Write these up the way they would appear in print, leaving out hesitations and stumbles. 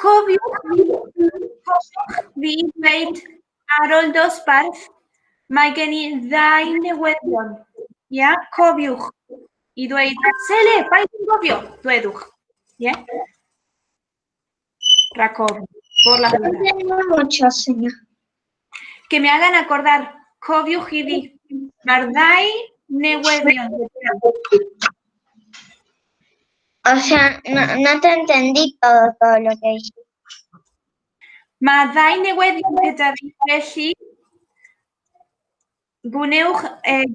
Cofiwch fi ddweud ar ôl dosbarth, mae gen i ddau newyddion. Ia, cofiwch i ddweud, Sele, paid yn gofio, dwedwch. Ie? Rhag ofn, por las dudas. Tengo mucho, señor. Que me hagan acordar, cofiwch i fi. Mae'r ddau newyddion. O sea, no, no te entendí todo, todo lo que dijiste. Mae ddau newyddion gyda fi, felly gwnewch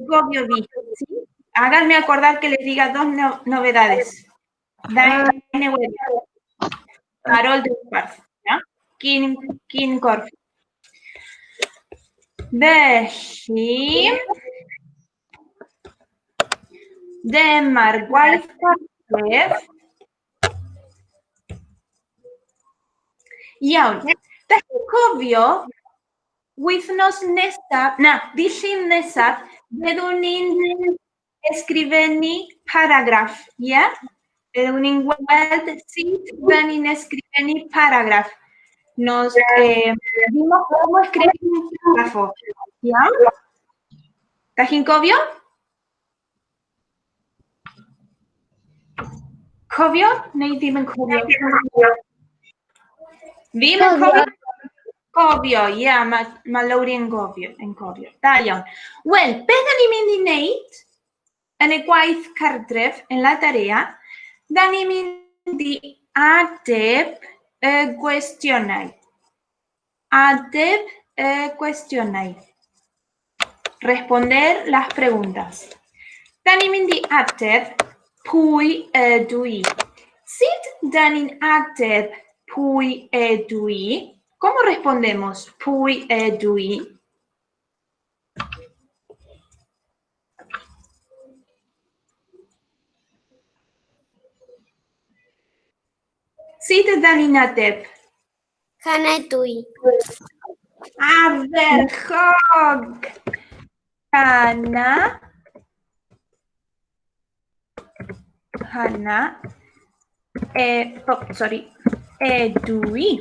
gofio fi. ¿Sí? Háganme acordar que les diga dos novedades. Ddau newyddion. Ar ôl dosbarth. Ia? Cyn gorff. Felly, dyma'r gwaith cartref. Iawn. Da chi'n cofio wythnos nesaf, na, dydd Llun nesaf, fyddwn ni'n ysgrifennu paragraff, ie? Byddwn ni'n gweld sut fydden ni'n ysgrifennu paragraff. Nos vimos cómo escribir un párrafo. Iawn? Da chi'n cofio? Cofio neu ddim yn cofio? Ddim yn cofio? Cofio, ie, yeah, mae Lowri yn gofio, yn cofio. Da iawn. Wel, beth da ni'n mynd i wneud yn y gwaith cartref, yn la tarea, da ni'n mynd i ateb y gwestiynau. Ateb y gwestiynau. Responder las preguntas. Da ni'n mynd i ateb pwy ydw i. Sut da ni'n ateb pwy ydw i? ¿Cómo respondemos pwy ydw i? Sut ydan ni'n ateb? Hana ydw i. Ardderchog! Hana. Hana. E, oh, sorry. Ydw i.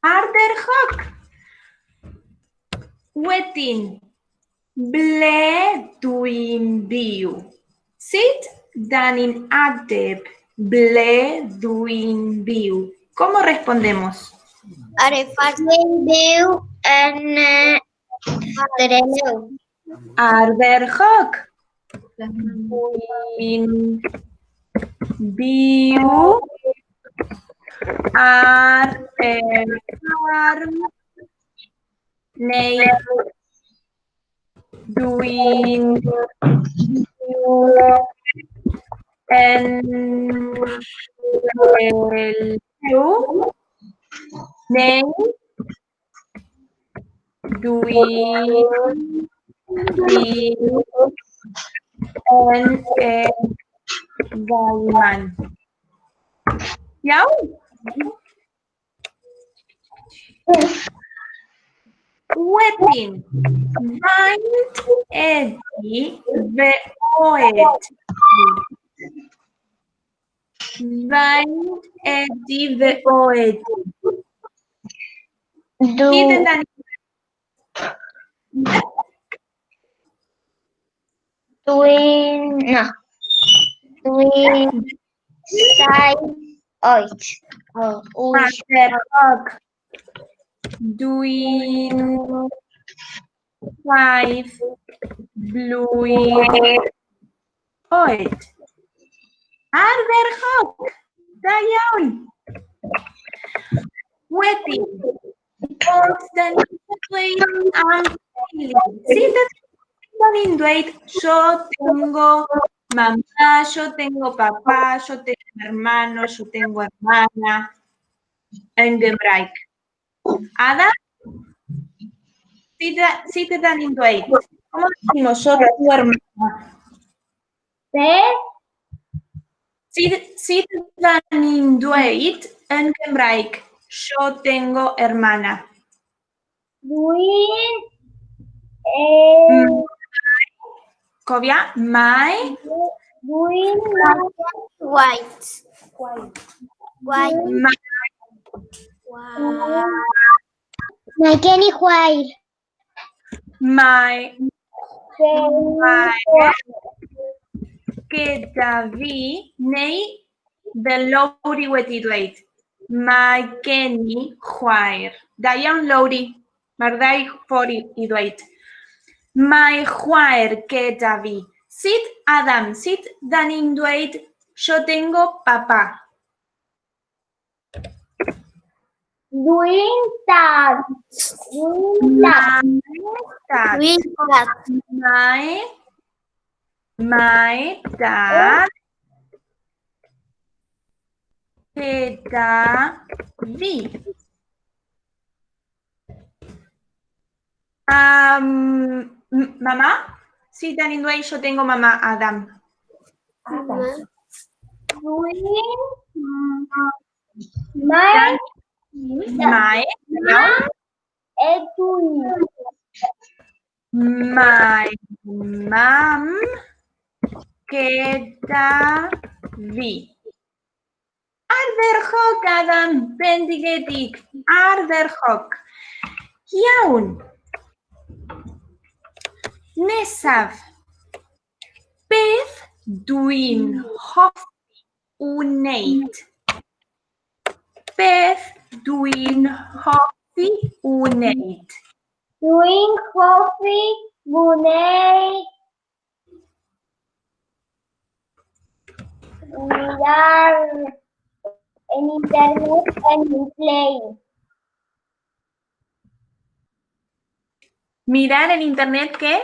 Ardderchog! Wedyn, ble dwi'n byw? Sut da ni'n ateb ble dwi'n byw? ¿Cómo respondemos? Ar y ffordd Dwi'n byw yn Trelew. Ardderchog. Dwi'n byw ar y ffarm neu dwi'n byw yn Trelew neu dwi'n byw yn y Gaiman. Iawn? Wedyn, faint ydy fy oed? Faint ydy fy oed? Hyd yn dan Dwi'n... Na. Dwi'n 7 oed. O, 8. Ardderchog. Dwi'n 7 blwydd oed. Ardderchog! Da iawn! Wedyn, os da ni'n dweud am teulu, sut ydyn ni'n dweud yo tengo mamá, yo tengo papá, yo tengo hermano, yo tengo hermana yn Gymraeg? Ada? Sut ydyn ni'n dweud? ¿Cómo decimos yo tengo hermana? Be? Sut ydyn ni'n dweud yn Gymraeg yo tengo hermana? Dwi'n... Cofia, mae... Dwi'n... White. White. Mae... Wow. Mae gen i chwaer. Mae chwaer gyda fi, neu fel Lowri wedi dweud, mae gen i chwaer. Da iawn, Lowri. Mae'r ddau ffordd i ddweud. Mae chwaer gyda fi. Sut, Adam, sut da ni'n dweud yo tengo papá? Dwi'n tad. Dwi'n tad. Mae tad. Dwi'n tad. Mae dad gyda fi. Mamá? Sí, da ni'n dweud yo tengo mamá, Adam. Dwi'n Mae Mae, iawn. ydw i. Mae mam gyda fi. Ardderchog, Adam, bendigedig. Ardderchog. Iawn. Nesaf. Beth dwi'n hoffi wneud? Beth dwi'n hoffi wneud? Dwi'n hoffi gwneud mirar en internet en mi Play. Mirar en internet, ¿qué?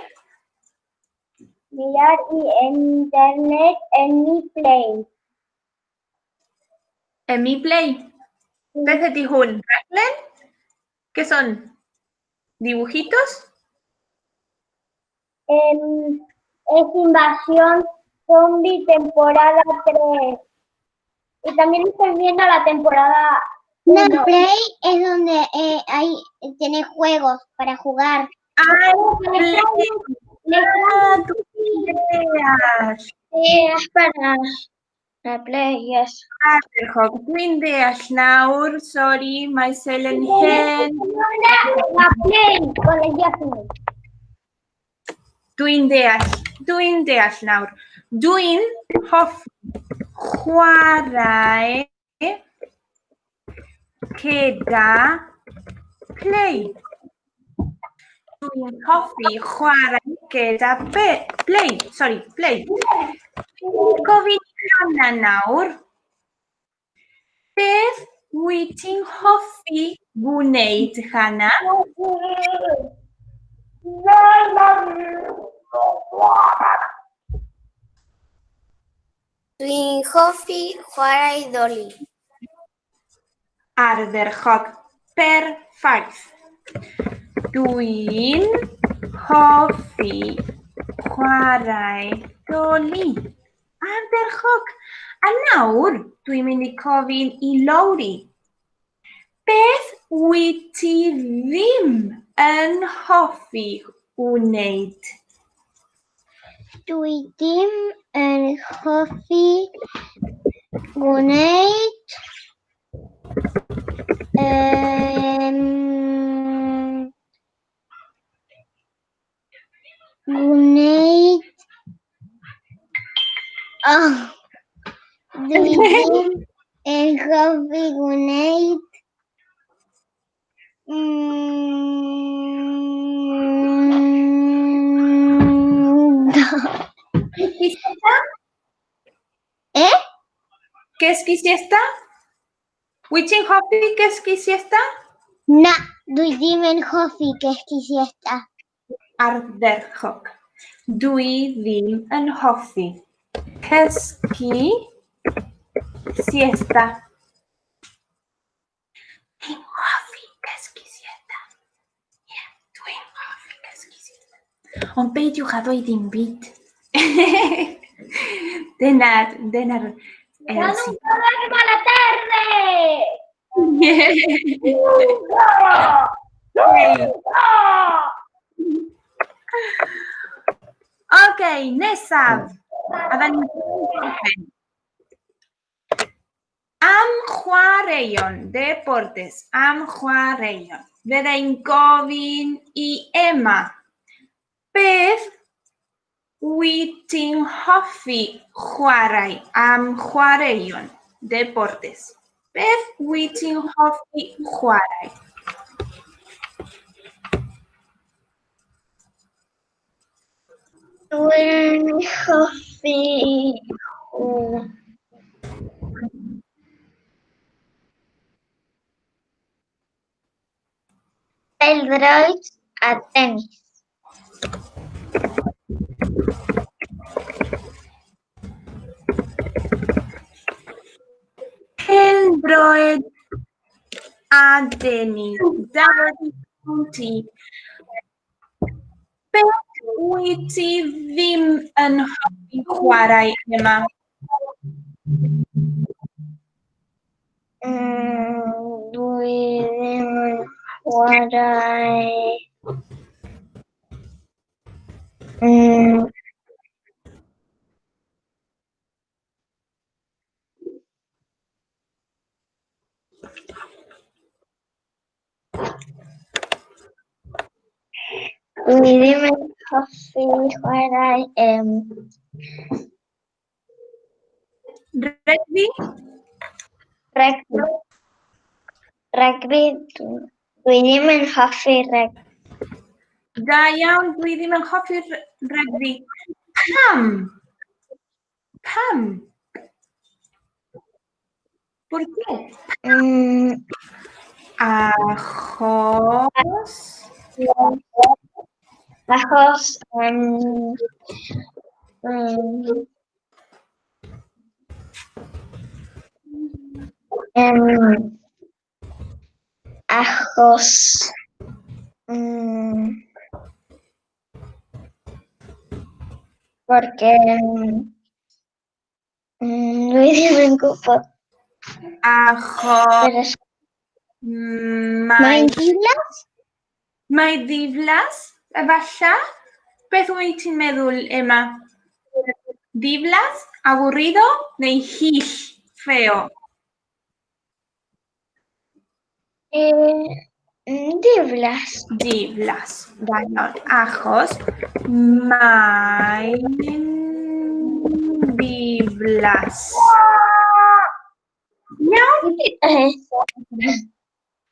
Mirar y en internet en mi Play. En mi Play. Beth ydy hwn? Rhaglen? ¿Qué son? ¿Dibujitos? Es Invasión Zombie temporada 3. Y también estoy viendo la temporada No, uno. Play es donde tiene juegos para jugar. ¡Ay, Le Play! Ah, ¡Ah, tú ideas! Sí, es para la Play, yes. Ardderchog. Dwi'n deall nawr, sorry, mae Selen hen. La Play con el Jasmine. Dwi'n deall nawr. Dwi'n hoffi chwarae gyda Play. Dwi'n hoffi chwarae gyda Play. Sorry, Play. Dwi'n gofyn i Hannah nawr. Beth wyt ti'n hoffi gwneud, Hannah? Dwi'n hoffi chwarae doli. Ardderchog. Perffaith. Dwi'n hoffi chwarae doli. Ardderchog. A nawr, dwi'n mynd i gofyn i Lowri. Beth wyt ti ddim yn hoffi wneud? Dwi ddim yn hoffi gwneud gwneud oh, dwi ddim yn hoffi gwneud ¿Eh? Cysgu siesta? Wyt ti'n hoffi cysgu siesta? Na, dwi ddim yn hoffi cysgu siesta. Ardderchog. Dwi ddim yn hoffi cysgu siesta. Dwi'n hoffi cysgu siesta. Ie, dwi'n hoffi cysgu siesta. Ond beidiwch â ddweud dim byd. Dyna'r ¡Ya nunca duermo a la tarde! ¡Nunca! ¡Nunca! Ok, nesaf. A da ni'n Am chwarae chwaraeon, deportes, am chwaraeon. Fydda i'n gofyn i Emma, beth wyt ti'n hoffi chwarae am chwaraeon, deportes? Beth wyt ti'n hoffi chwarae? Dwi'n hoffi pêl-droed a tenis. Pêl-droed a tenis. Da iawn ti. Beth wyt ti ddim yn hoffi chwarae, Emma? Dwi ddim yn chwarae... Dwi ddim yn hoffi chwarae Rygbi? Rygbi. Rygbi. Dwi ddim yn hoffi rygbi. Da iawn, dwi ddim yn hoffi rygbi. Pam? Pam? ¿Por qué? Achos... Achos... achos... Porque... Dwi ddim yn gwybod. Achos Mae'n ddiflas? Mae ddiflas, efallai. Beth wyt ti'n meddwl, Emma? Ddiflas, aburrido neu hyll, feo? Diflas. Diflas. Da iawn. Achos mae'n ddiflas. Iawn.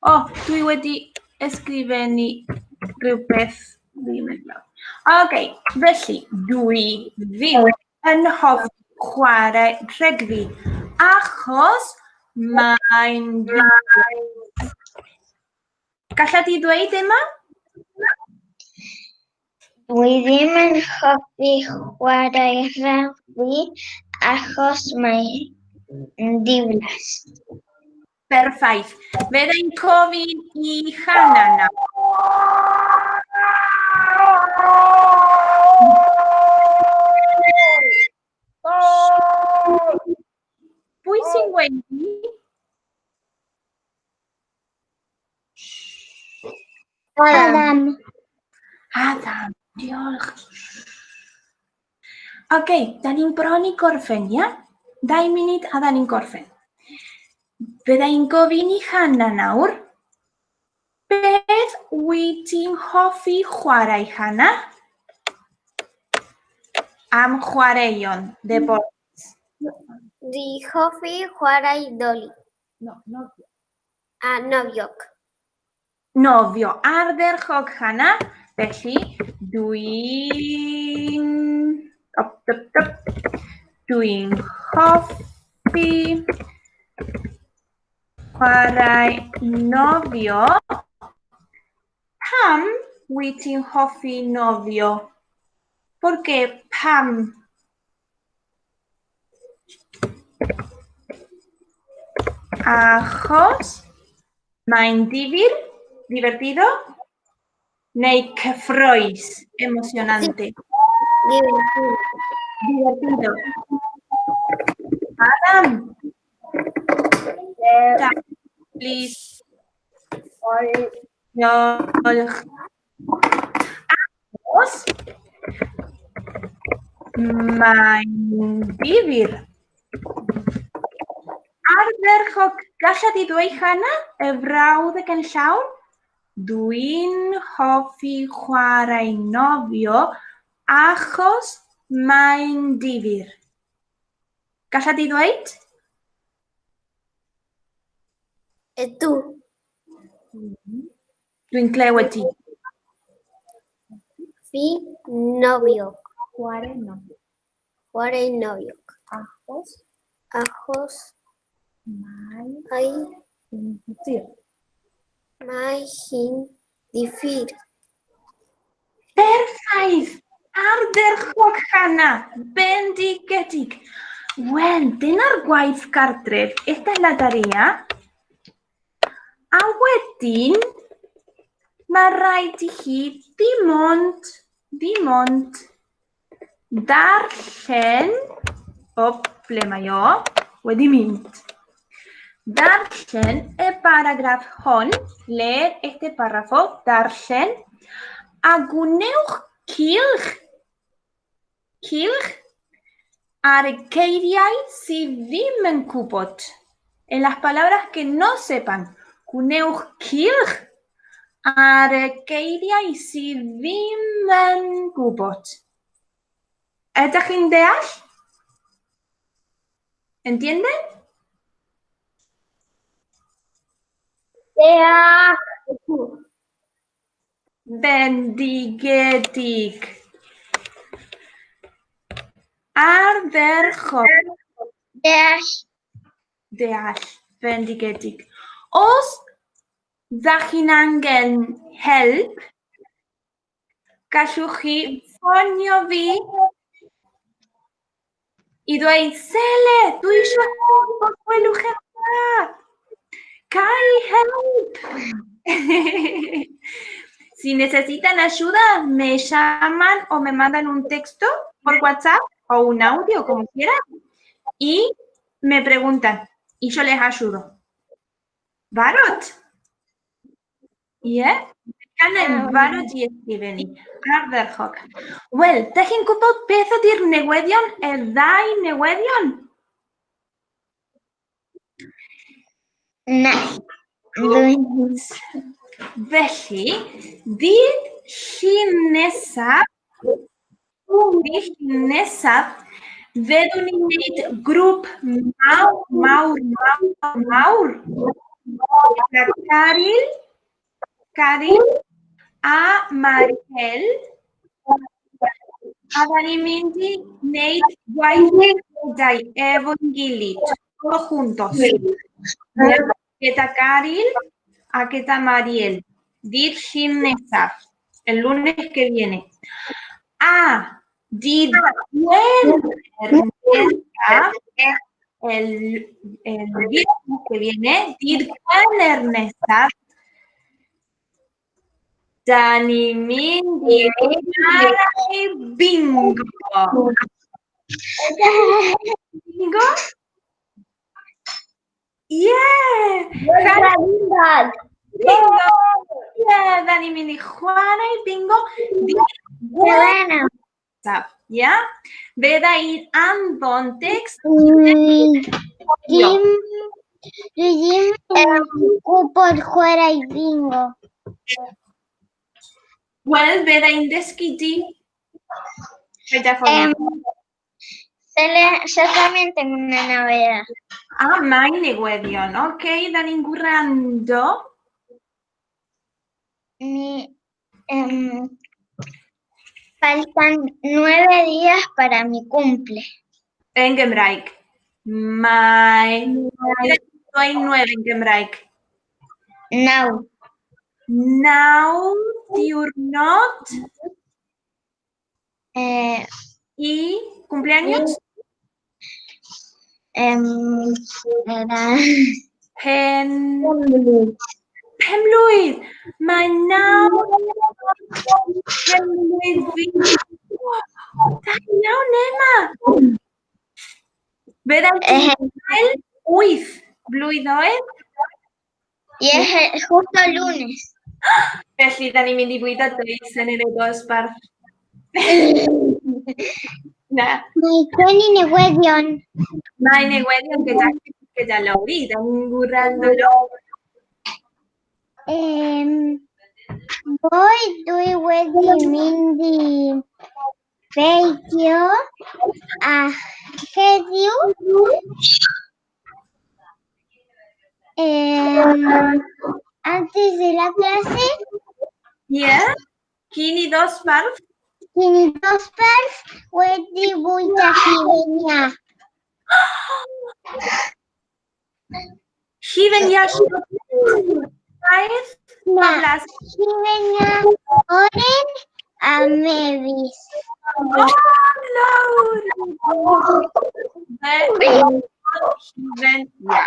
O, dwi wedi ysgrifennu rhywbeth ddim yn iawn. OK, felly dwi ddim yn hoffi chwarae rygbi achos mae'n... Galla di ddweud, Emma? Dwi ddim yn hoffi chwarae rygbi achos mae'n ddiflas. Perffaith. Fydda i'n gofyn i Hannah nawr. Pwy sy'n gweiddi? Adam. Adam, diolch. OK, da ni'n bron i gorffen, ia? 2 munud a da ni'n gorffen. Fydda i'n gofyn i Hannah nawr, beth wyt ti'n hoffi chwarae, Hannah? Am chwaraeon, deportes. Dwi hoffi chwarae doli. No, nofio. A nofio. Nofio. Ardderchog, Hannah. Felly, dwi'n... Op, op, op. Dwi'n hoffi chwarae nofio. Pam wyt ti'n hoffi nofio? Porque pam? Achos mae'n difyr, divertido, neu cyffrous, emocionante. Divertido. Divertido. Adam. Please. Diolch. Achos mae'n difyr. Ardderchog. Galla di ddweud, Hannah, y frawddeg yn llawn? Dwi'n hoffi chwarae nofio achos mae'n difyr. Galla di ddweud? Ydw. Dwi'n clywed ti. Fi nofio. Chwarae nofio. Chwarae nofio. Achos Achos mae mae hi'n difyr. mae hi'n ddifyr. Perffaith! Ardderchog, Hannah! Bendigedig! Wel, dyna'r gwaith cartref. Esta es la tarea. A wedyn, mae rhaid i chi dim ond darllen... O, ble mae o? Wedi mynd. Darllen y paragraff hon, leer este párrafo, darllen, a gwnewch cylch ar y geiriau sydd ddim yn gwybod. En las palabras que no sepan, gwnewch cylch ar y geiriau sydd ddim yn gwybod. Ydych chi'n deall? ¿Entienden? Deall. Bendigedig. Ardderchog. Deall. Deall. Bendigedig. Os ddach chi'n angen help, gallwch chi ffonio fi i ddweud, Sele, dwi eisiau help os gwelwch yn dda. Ga i help. Si necesitan ayuda, me llaman o me mandan un texto por WhatsApp o un audio, como quieran, y me preguntan y yo les ayudo. Barod? Ie? Gan barod i ysgrifennu. Ardderchog. Wel, dych chi'n gwybod beth ydy'r newyddion, y ddau newyddion? Na. Dwi'n... Felly, dydd Llun nesaf, fyddwn ni'n gwneud grŵp mawr, mawr, mawr, mawr. Gyda Caryl a Mariel. A da ni'n mynd i wneud gwaith nodau efo'n gilydd, todos juntos. Gyda Caryl a gyda Mariel. Dydd Llun nesaf, el lunes que viene. A dydd Gwener nesaf, el viernes que viene, dydd Gwener nesaf, da ni'n mynd i chwarae bingo. Bingo? Yeah! Bingo! Bingo! Yeah, da ni'n mynd i chwarae bingo. Bueno. Ia? Fydda i'n anfon text. Dwi ddim yn gwybod chwarae bingo. Wel, fydda i'n dysgu di. Paid â phoeni. Sele, yo también tengo una novedad. Ah, mae newyddion. Ok, da ni'n gwrando. Faltan 9 días para mi cumple. En Gymraeg. Mae... Dweud 9 yn Gymraeg. Naw. 9 diwrnod. I cumpleaños? Era... Pen... Penblwydd! Mae 9 penblwydd fi. Da iawn, Emma! Fydda i'n cael 8 blwydd oed. Y es justo el lunes. Felly, da ni'n mynd i fwyta deisen yn y dosbarth. Na. Mae gen i newyddion. Mae newyddion gyda Gyda Lowri, da ni'n gwrando. Ddoe dwi wedi mynd i beicio a heddiw antes de la clase. Ie? Cyn i ddosbarth? Cyn i ddosbarth wedi bwyta hufen iâ. Hufen iâ siocled? Na, hufen iâ oren a mefus. Oh, Lawr! Hufen iâ.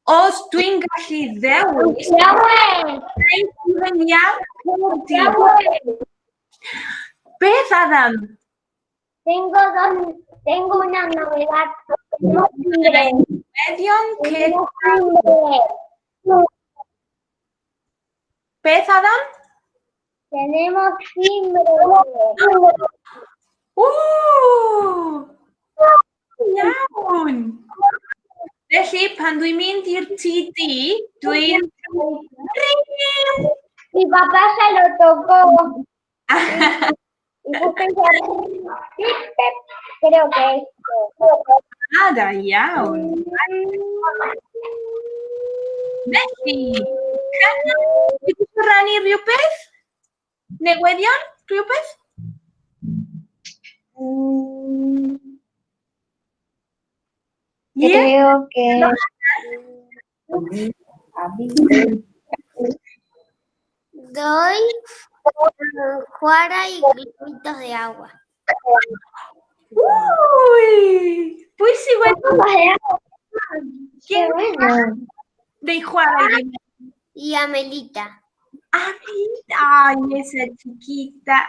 Os dwi'n gallu ddewis, hufen iâ pob dydd. Beth, Adam? Tengo una novedad. Newyddion Beth, Adam? Tenemos timbre. Ww! Iawn! Felly, pan dwi'n mynd i'r TD, dwi'n... Mi papá ya lo tocó. Y justo hizo creo que es. Ah, da iawn. Felly, ti eisiau rannu rhywbeth? Newyddion? Rhywbeth? Yeah. Creo que Doy chwarae globitos de agua. Ui! Pwy sydd wedi Qué bueno. Neu chwarae ddim? Y Amelita. Ay, esa chiquita.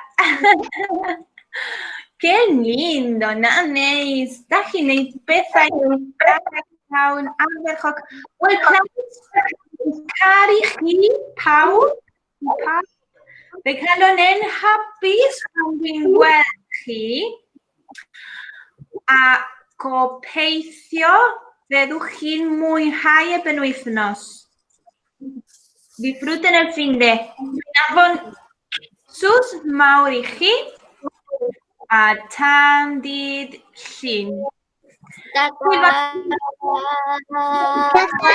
Qué lindo, na neis. Da chi'n neud bethau iawn, ardderchog. Wel, plant, caru chi, pawb, pawb. Fe calon yn hapus pan dwi'n gweld chi. A gobeithio fyddwch chi'n mwynhau y penwythnos. Disfruten el fin de. Dwi'n anfon sws mawr i chi a tan dydd Llun. Ta-ta. Ta-ta.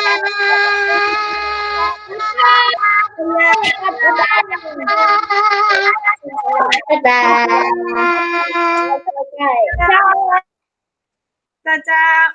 Ta-ta. Ta-ta.